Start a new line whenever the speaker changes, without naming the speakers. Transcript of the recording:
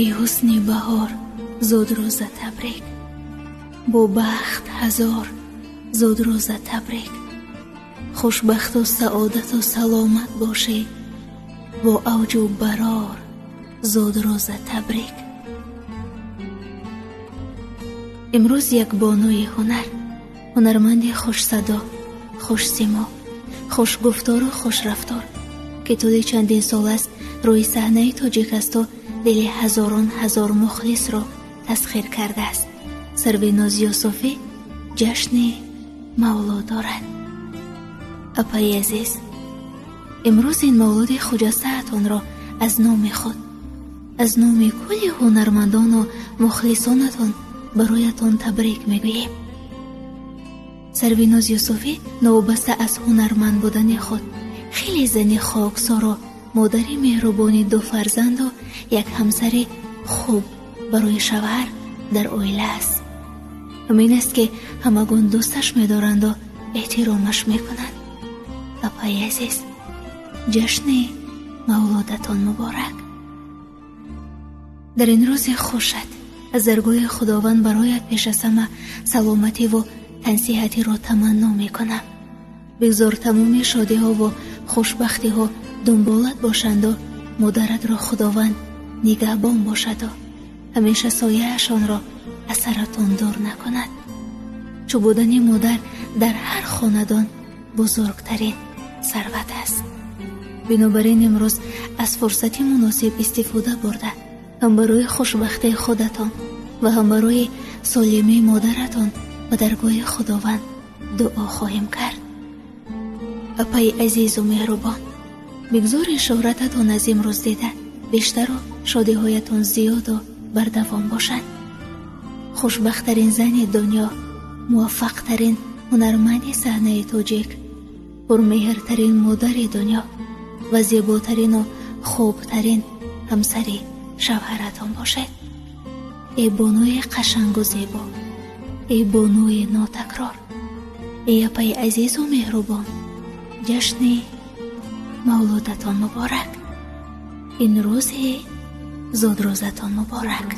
Эй ҳусни баҳор, зодрӯза табрик, бо бахт ҳазор зодрӯза табрик. Хушбахту саодату саломат бошӣ, бо авҷу барор зодрӯза табрик. Имрӯз як бонуи ҳунар, ҳунарманди хушсадо, хушсимо, хушгуфтору хушрафтор, ки тӯли чандин сол аст рӯи саҳнаи тоҷик асту дили ҳазорон ҳазор мухлисро тасхир кардааст, Сарвиноз Юсуфӣ ҷашни мавлуд дорад. Апаи азиз, имрӯз ин мавлуди хуҷастаатонро аз номи худ, аз номи кулли ҳунармандону мухлисонатон бароятон табрик мегӯем. Сарвиноз Юсуфӣ новобаста аз ҳунарманд будани худ хеле зани хоксору модари меҳрубони ду фарзанду як ҳамсари хуб барои шавҳар дар оила аст. Ҳамин аст, ки ҳамагон дӯсташ медоранду эҳтиромаш мекунанд. Апаи азиз, ҷашни мавлудатон муборак. Дар ин рӯзи хушат аз даргоҳи Худованд бароят пеш аз ҳама саломативу тансиҳатиро таманно мекунам. Бигзор тамоми шодиҳову хушбахтиҳо дунболат бошанду модаратро Худованд нигаҳбон бошаду ҳамеша сояашонро аз саратон дур накунад. Чӯ будани модар дар ҳар хонадон бузургтарин сарват аст. Бинобар ин имрӯз аз фурсати муносиб истифода бурда, ҳам барои хушбахтии худатон ва ҳам барои солимии модаратон ба даргоҳи Худованд дуо хоҳем кард. Апаи азизу меҳрубон, бигзори шӯҳрататон аз имрӯз дида бештару шодиҳоятон зиёду бардавом бошад. Хушбахттарин зани дунё, муваффақтарин ҳунарманди саҳнаи тоҷик, пурмеҳртарин модари дунё ва зеботарину хубтарин ҳамсари шавҳаратон бошед. Эй бонуи қашангу зебо, эй бонуи нотакрор, эй апаи азизу меҳрубон, ҷашни мавлудатон муборак. Ин рӯзи зодрӯзатон муборак.